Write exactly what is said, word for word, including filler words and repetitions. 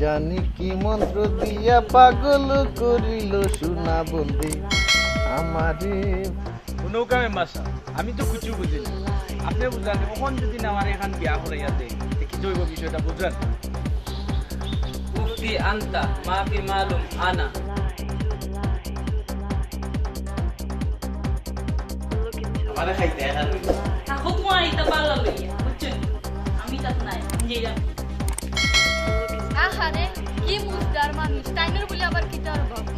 জানি কি মন্ত্র দিয়া পাগল করিল সোনা বন্দি আমারে। হুনউক্কা মেম্বার সাব, আমি তো কুচ্ছু বুঝি না। আপনে বুঝাইন, অখন যুদি না আমারে এখান বিয়া করাইয়া দেয়, তে কিতা অইবো বিষয়টা বুঝইন। উক্তি আন্তা, মাফি মালুম আনা। আমারে খাইতে এখান অইবো। থাকো তোমার ইটা পাল্লা লইয়া, বুঝছো নি? আমি তাত নাই, আমি যাইরাম। আহারে, কি মুজদার মানুষ, তাইনর বুলে আবার কিতা অইবো?